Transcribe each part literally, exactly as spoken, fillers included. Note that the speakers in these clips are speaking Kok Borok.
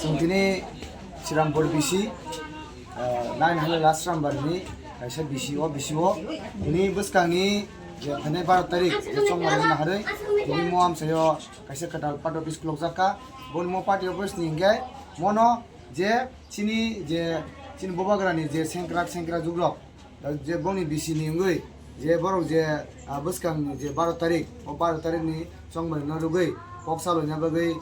Tini Srirampur B C, ah, nine Halal Ashram Bari ni kaisa B C o, B C o. Tini bwskang ni je phainai baro tarik je chongmari naharwi, tini mo amsayo kaisa kwtal party office khulukjak kha. Boni mo party office ni hwnkhe mono je chini je chini bubagra ni je sengkrak sengkrak jugrok, je bongni B C ni wngwi je borok je, ah, bwskang ni je baro tarik, o baro tarik ni chongmari no rwgwi kok saloina bagwi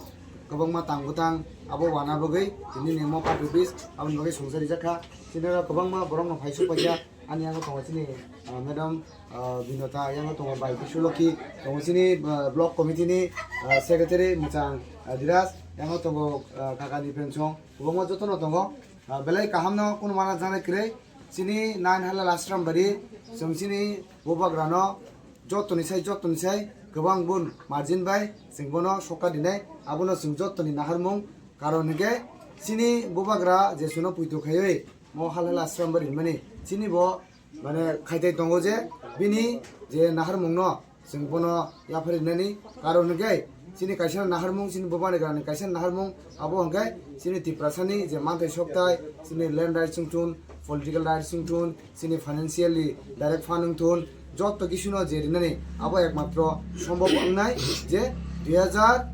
kwbangma tang bwtang abo wana bagwi tini ni mo party office aboni bagwi songcha rijak kha. Chini oro kwbangma borok no phai sok paijak. Ani yango tongo chini, ah, madam, ah, Binota, yango tongo bai Biswalokhi, tongo chini, ah, block committee ni, ah, secretary mwchang, ah, Diraj, yango tongo, ah, kaka ni pensong, kwbangma jotono tongo. Ah, belai kaham no kunu mana janai kwrwi. Chini nine Halal Ashram Bari, chwng chini bubagra no jotoni sai, jotoni sai kwbang bun margin bai chwng bono sokha dinai, abono chwng jotoni naharmung. Karon hwnkhe chini bubagra je chuno puito khaiwi mo Halal Ashram Bari hinmani, chini bo mane khaitai tongo je bini je naharmung no chwng bono yapharwi rinani. Karon hwnkhe chini kaisa naharmung, chini bubagra ni kaisa naharmung, abo hwnkhe chini Tiprasa ni je manthai sokthai, chini land rights wngthun, political rights wngthun, chini financially direct fund wngthun, joto kisuno je rinani abo ekmatro sombhob wngnai je dui hazar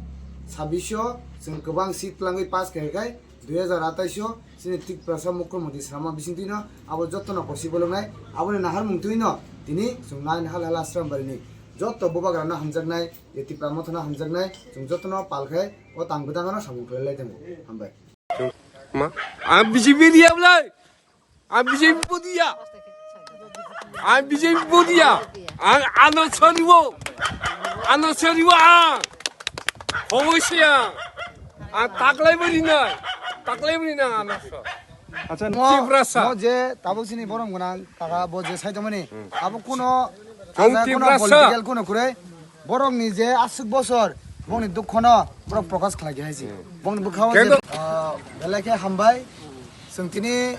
chabbish o chwng kwbang seat twlangwi pass khaikha, dui hazar atais o chini Tiprasa Mukhyamantri swnamma bisingtwino abo jotono possible wngnai. Aboni naharmung twino tini chwng nine Halal Ashram Bari ni joto bubagrano hamjaknai, je Tipra Mothano hamjaknai, chwng jotono pal khe o tang bwtangno samung khlai lai tongo. Hambai. Ma, ang B J P diya bolai. Ang B J P bo diya. Ang B J P bo diya. Ang ano soriwo. Ano soriwo ang. Hongoi siya. Ang taklai bari na. Taklai bari na ano so. Acha, mo, Tiprasa. Mo je tabuk sini borom gwnang kaka bo je sai tongmani. Abo kuno, Chong acha, kuno Tiprasa. Political kuno kure. Borok ni je aswk bosor, bongni dukhono borok prokash khlai khe hai se. Bongni bwkhao je, Kendo- ah, belai khe hambai. Chwng tini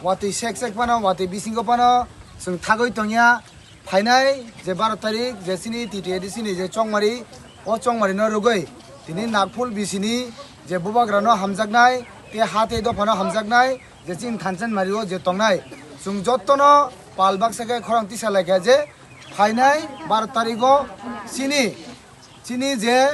watwi sek sek phano, watwi bisingo phano chwng thagwi tongya. Phainai je baro tarik je chini T T A D C ni je chongmari, o chongmari no rwgwi tini Nagpur B C ni je bubagra no hamjaknai, te ha te dopha no hamjaknai, je chini thansa ni mari o je tongnai, chwng jotono pal baksa khe khorang tisa lai kha je phainai baro tarik o chini, chini je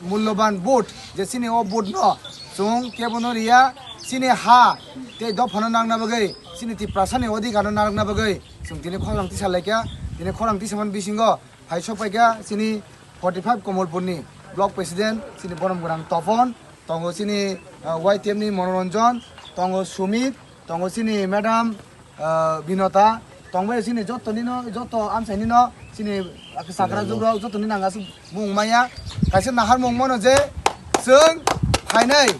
mulloban vote, je chini o vote no chwng kebono riya, chini ha tei dophano nangna bagwi, chini Tiprasa ni odhikar no narwkna bagwi chwng tini khorang tisa lai kha. Tini khorang tisa man bisingo phai sok pai kha chini forty five Komolpur ni block president chini borom gwnang Topon, tongo chini, ah, Y T F ni Monoranjan, tongo Sumit, tongo chini madam, ah, Binota, tongbai chini joto nino, joto amsai nino, chini sakra jugrok joto ni nang aswk mung maya. Kaisa nahar mung mano je chwng phainai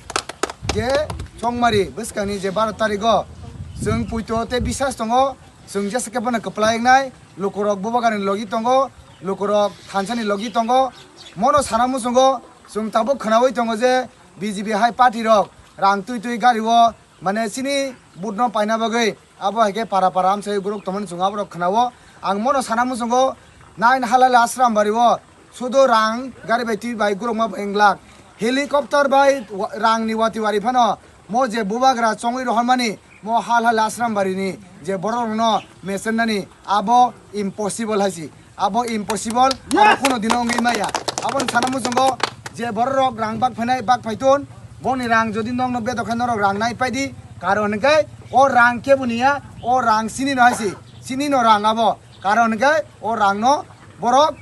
je chongmari bwskang ni je baro tarik o chwng puito tei bisas tongo, chwng jesa khe bono kwplai wngnai, lukurok bubagrani logi tongo, lukurok thansa ni logi tongo, mono sana muchungo chwng tabuk khwnaui tongo je B J P hai party rok rang twi twi gari o mane chini vote no paina bagwi abo hai khe para para amsai guruk tongmani chwng aborok khwnao. Ang mono sana muchungo nine Halal Ashram Bari o sudo rang gari bai twi bai gurukma bai wng glak. Helicopter bai wa-, rang ni wati wari phano mo je bubagra chongwi rohormani mo Halal Ashram Bari ni je borok rokno mesennani abo impossible hai se. Abo impossible, abo kuno dino wngwi maya. Aboni sana muchungo je borok rok rang bak phainai, bak phaiton, boni rang jodi nokno bedok khe norok rang nai paidi, karon hwnkhe o rang kebo niya, o rang chini no hai se, chini no rang abo, karon hwnkhe o rang no borok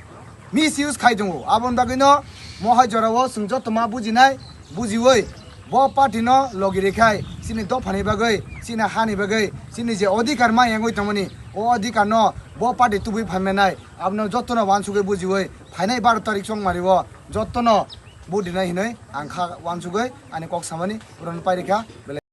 misuse khai tongo. Aboni bagwi no mohai jora o chwng joto ma bujinai, bujiwi bo party no logi rwkhai, chini dophani bagwi, chini hani bagwi, chini je odhikar ma yangwi tongmani, o odhikar no bo party tubui phaimani. Abono jotono wansugwi bujiwi phainai baro tarik chongmari o jotono vote rinai hinwi ang kha wansugwi ani kok samani puroni pairikha.